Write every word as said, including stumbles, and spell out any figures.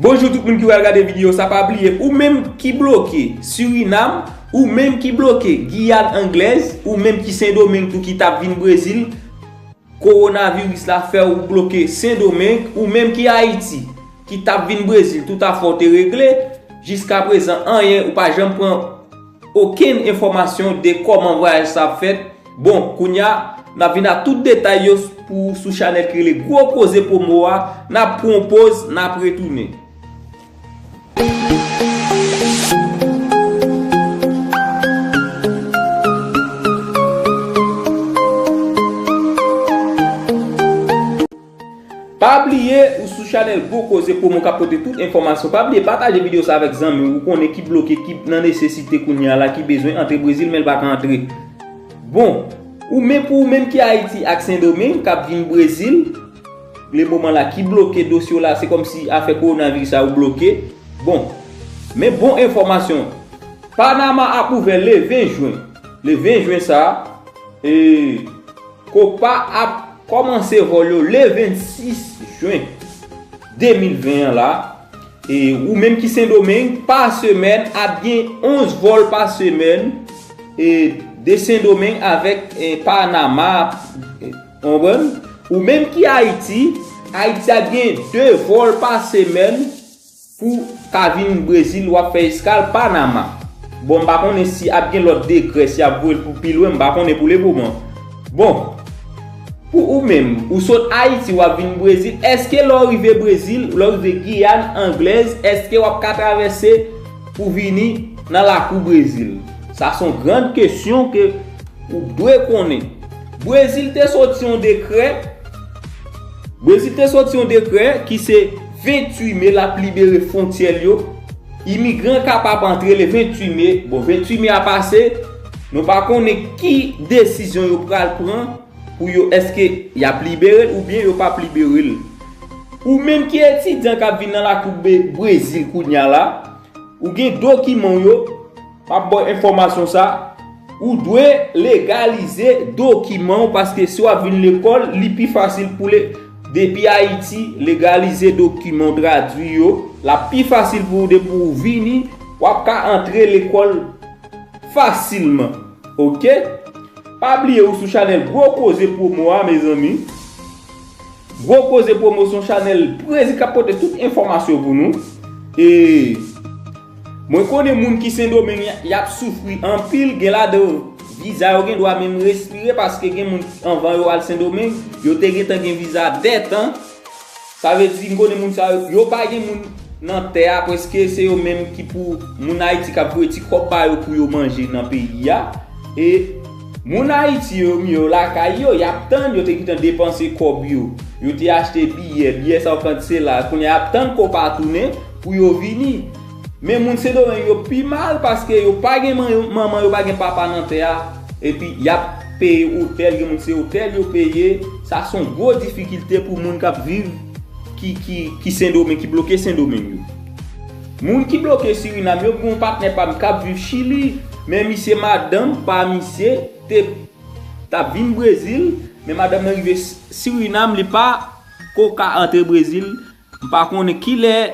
Bonjou tout moun ki pral gade videyo sa, pa bliye ou menm ki bloke Surinam, ou menm ki bloke Giyàn Anglèz, ou menm ki Sendomeng tou ki t ap vin Brezil, kowonaviris la fè w bloke Sendomeng, ou menm ki Ayiti ki t ap vin Brezil, tout afè w te regle, jiskaprezan anyen, ou pa janm pran okenn enfòmasyon de kòman vwayaj sa ap fèt. Bon, kounye a, n ap vin ak tout detay yo pou sou chanèl ki rele Gwo Koze Pwomo a. N ap pran yon poz, n ap retounen. Pa bliye ou sou chanèl Gwo Koze Pwomo k ap pote tout enfòmasyon. Pa bliye pataje videyo sa avèk zanmi w ou konnen ki bloke, ki nan nesesite kounye a la, ki bezwen antre Brezil men l pa ka antre. Bon, ou menm, pou ou menm ki Ayiti ak Sendomeng k ap vin Brezil, le moman la ki bloke dosye w la, se kòmsi afè kowonaviris la ou bloke. Bon, men bon enfòmasyon. Panama ap ouvè le ven jen. Le ven jen sa, e, Copa ap kòmanse vòl yo le vennsis jen de mil ven an la. E ou menm ki Sendomeng, pa semèn, ap gen onz vòl pa semèn, e, de Sendomeng avèk, e, Panama, e, konprann? Ou menm ki Ayiti, Ayiti ap gen de vòl pa semèn pou ka vin Brezil, w ap fè eskal Panama. Bon, m pa konnen si ap gen lòt dekrè, si ap voye l pou pi lwen, m pa konnen pou le moman. Bon, pou ou menm, ou sot Ayiti, w ap vin Brezil, èske lè w rive Brezil, lè w rive Giyàn Anglèz, èske w ap ka travèse pou vini nan lakou Brezil? Sa se yon grann kesyon ke ou dwe konnen. Brezil te soti yon dekrè, Brezil te soti yon dekrè ki se venntuit me l ap libere fwontyè l yo. Imigran kapab antre le venntuit me. Bon, venntuit me a pase, nou pa konnen ki desizyon yo pral pran pou yo, èske y ap libere l oubyen yo p ap libere l. Ou menm ki etidyan k ap vin nan lakou Be-, Brezil kounye a la, ou gen dokiman w yo, m ap ba w enfòmasyon sa, ou dwe legalize dokiman w, paske si w ap vin lekòl, li pi fasil pou le, depi Ayiti, legalize dokiman w, tradui yo, l ap pi fasil pou ou depi w vini, w ap ka antre lekòl fasilman. Oke? Pa bliye ou sou chanèl Gwo Koze Pwomo a, mezanmi. Gwo Koze Pwomo se yon chanèl Brezil k ap pote tout enfòmasyon pou nou. E mwen konnen moun ki Sendomeng, y, y ap soufri anpil, gen ladan yo viza yo gen dwa menm respire, paske gen moun anvan yo al Sendomeng, yo te gentan gen viza dè tan. Sa vle di, m konnen moun sa yo, yo pa gen moun nan tè a, prèske se yo menm ki pou moun Ayiti k ap voye ti kòb ba yo pou yo manje nan peyi a. E moun Ayiti yo, yo lakay yo, y ap tann, yo te gentan depanse kòb yo. Yo te achte biyè, biyè sa yo kanse la, kounye a y ap tann Copa tounen pou yo vini. Men moun Sendomeng yo pi mal paske yo pa gen man-, manman, yo pa gen papa nan tè a. Epi y ap peye otèl, gen moun se otèl yo peye. Sa se yon gwo difikilte pou moun k ap viv, ki, ki, ki Sendomeng, ki bloke Sendomeng yo. Moun ki bloke Sirinam yo, gen yon patnè pa m k ap viv Chili, men misye, madanm pa misye te, t ap vin Brezil, men madanm nan rive S-, Sirinam, li pa ko ka antre Brezil. M pa konnen kilè